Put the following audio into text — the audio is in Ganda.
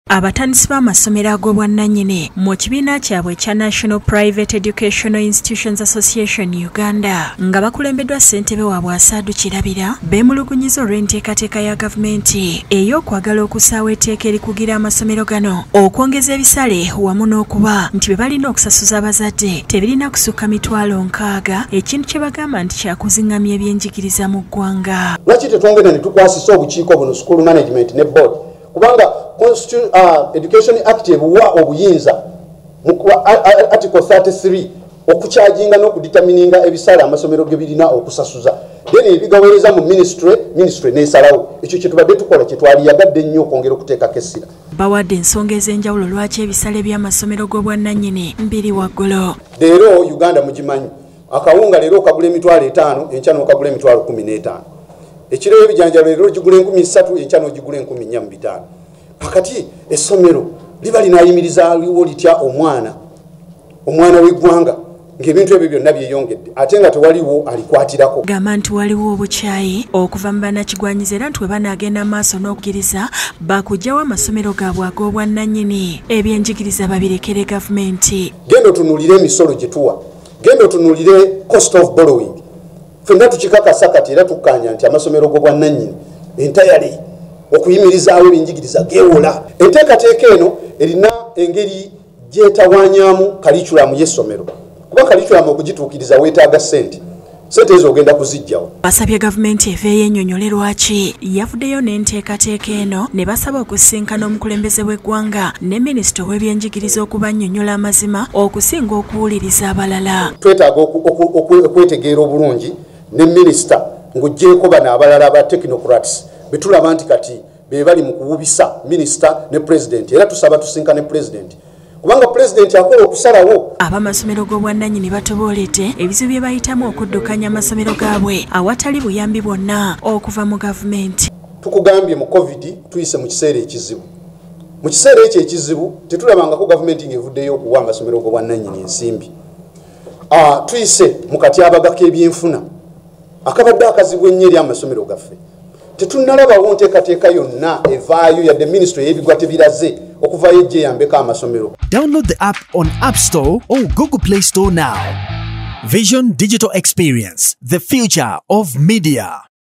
Abatandisi b'amasomero ag'obwannannyini mu kibiina kyabwe ekya National Private Educational Institutions Association Uganda nga bakulembeddwa ssentebe waabwe Asaadu Kirabira beemulugunyiza olw'enteekateeka ya gavumenti ey'okwagala okussaawo etteeka erikugira amasomero gano okwongeza ebisale wamu n'okuba nti be balina okusasuza abazadde tebirina kusukka 60,000, ekintu kye bagamba nti kyakuzingamya ebyenjigiriza mu ggwanga. Lwaki tetwongera ne tukwasisa obukiiko buno, school management ne board, kubanga Education Act ebuwa obuyinza mu Article 33 okucharginga n'okudetermininga ebisale amasomero ge birina okusasuza, then ebigaweereza mu ministry n'esalawo. Ekyo kye tubadde tukola, kye twaliyagadde ennyo okwongera okuteekako essira. Bawadde ensonga ez'enjawulo lwaki ebisale by'amasomero g'obwannannyini biri waggulu. Leero Uganda mugimanyi, akawunga leero okagula 500,000, enkya n'okagula 15,000. Ekiro ebijanjalo leero ogigula 3,000, enkya n'ogigula 4,500. Kakati essomero liba linayimiriza liwo litya omwana w'eggwanga ng'ebintu ebyo byonna byeyongedde ate nga tewaliwo alikwatirako? Gamba nti waliwo obukyayi okuva mu bannakigwanyizi era nti bwe banaagenda maaso n'okugiriza bakuggyawo amasomero gaabwe ag'obwannannyini, ebyenjigiriza babirekere gavumenti. Genda otunuulire emisolo gye tuwa, genda otunuulire cost of borrowing. Ffenna tukikakasa kati era tukkaanya nti amasomero g'obwannannyini entayale okuyimirizaawo ebyenjigiriza geewola. Enteekateeka eno erina engeri gyetawaanyaamu curriculum y'essomero, kuba curriculum okugituukiriza weetaaga ssente, ssente ezo ogenda kuzijjawo. Basabye gavumenti eveeyo ennyonnyole lwaki yavuddeyo n'enteekateeka eno ne basaba okusisinkana omukulembeze w'eggwanga ne minisita ow'ebyenjigiriza okubannyonnyola amazima okusinga okuwuliriza abalala. Twetaaga okwetegeera obulungi ne minisita ng'oggyeeko bano abalala ba technocrats betulaba nti kati be bali mu kuwubisa minisita ne pulezidenti, era tusaba tusinkane pulezidenti kubanga pulezidenti akola okusalawo. Abamasomero g'obwannannyini batobooledde ebizibu bye bayitamu okuddukanya amasomero gaabwe awatali buyambi bwonna okuva mu gavumenti. Tukugambye mu COVID tuyise mu kiseera ekizibu. Mu kiseera ekyo ekizibu tetulabangako gavumenti ng'evuddeyo okuwa amasomero g'obwannannyini ensimbi. Tuyise mu katyabaga k'ebyenfuna akabadde akazibu ennyo eri amasomero gaffe. Tetunnalabawo nteekateeka yonna evaayo yadde minisitule y'ebigwa tebiraze okuvaayo ejje eyambeko amasomero. Download the app on App Store or Google Play Store now. Vision Digital Experience, the future of media.